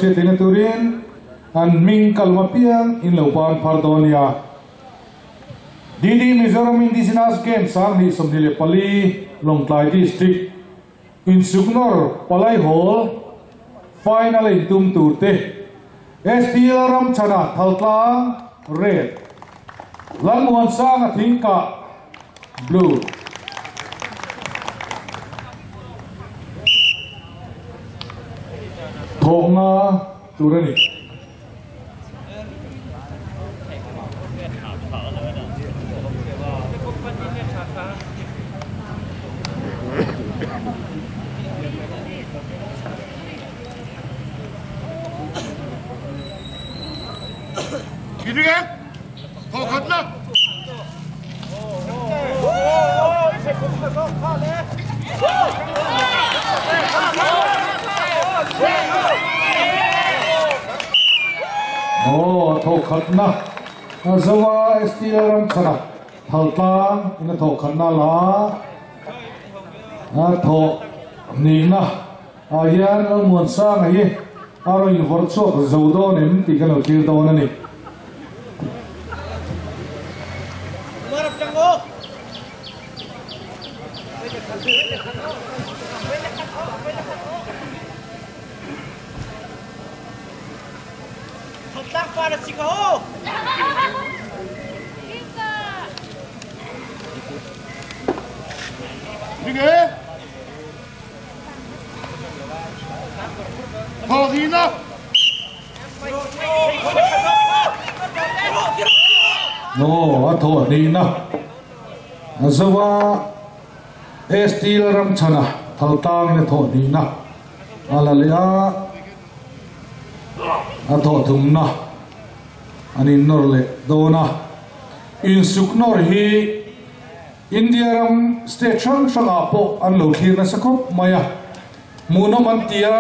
Hriat theihna turin an hming kalm apiang in lo ban phar dawn nia. DD Mizoram Indigenous Games 2024 Lawngtlai District Insuknawr Palai Hall Final a intum tur te ST Lalramchhana Thaltlang, Red, Lalmuansanga Thingkah, Blue. Thawhna tur a ni. Aw thawkhatna a zo a STL ram chhana Thaltlang in a thawkhatna la a thawh nihna ah hian Lalmuansanga hi a rawn invawrh chhuak zo dawn em tih kan lo thlir dawn a ni. Aw a thawh hnihna a zo a ST Lalramchhana Thaltlangin a thawh hnihna a la leh a a thawh thumna an innawr leh dawn a insuk nawr hi India ram state hrang hrangah pawh an lo thlir nasa khawp mai a, hmuhnawm an ti a,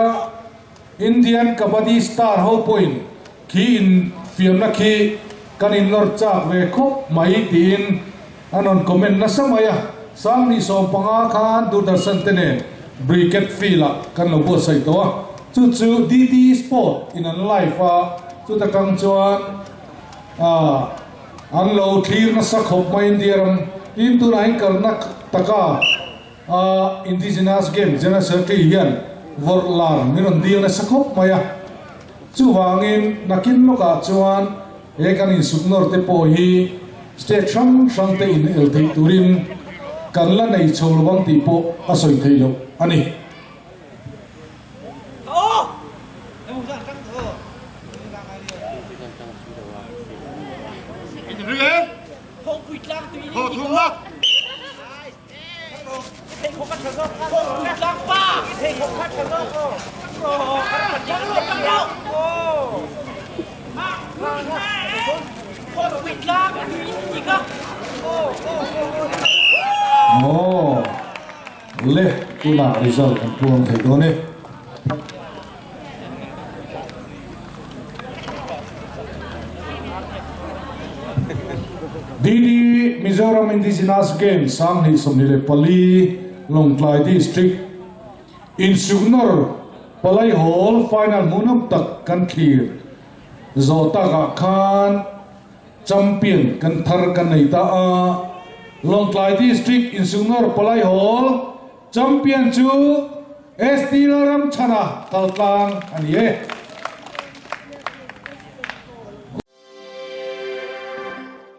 Indian Kabaddi star ho pawhin khi infiamna khi kan innawr chak ve khawp mai tiin an rawn comment nasa mai a, 2015 khan Doordarshan te nen Briket Field ah kan lo buatsaih tawh a, chu chu DT Sport in an live a, chuta tang chuan ah. An lo thlir nasa khawp mai India ram tin tunah hian Karnataka a Indigenous Games General Secretary hian vawrh lar min rawn dil nasa khawp mai a. Chuvangin nakin lawkah chuan he kan insuknawr te pawh hi state hrang hrang te in el theih turin kan la nei chho lovang tih pawh a sawi theih loh a ni. Aw le tunah result kan puang thei dawn e. DD Mizoram Indigenous Games 2024 Lawngtlai District Insuknawr Palai Hall Final hmuhnawm tak kan thlir zawh takah khan Champion kan thar kan nei ta a. Lawngtlai District Insuknawr Palai Hall Champion chu ST Lalramchhana Thaltlang a ni e.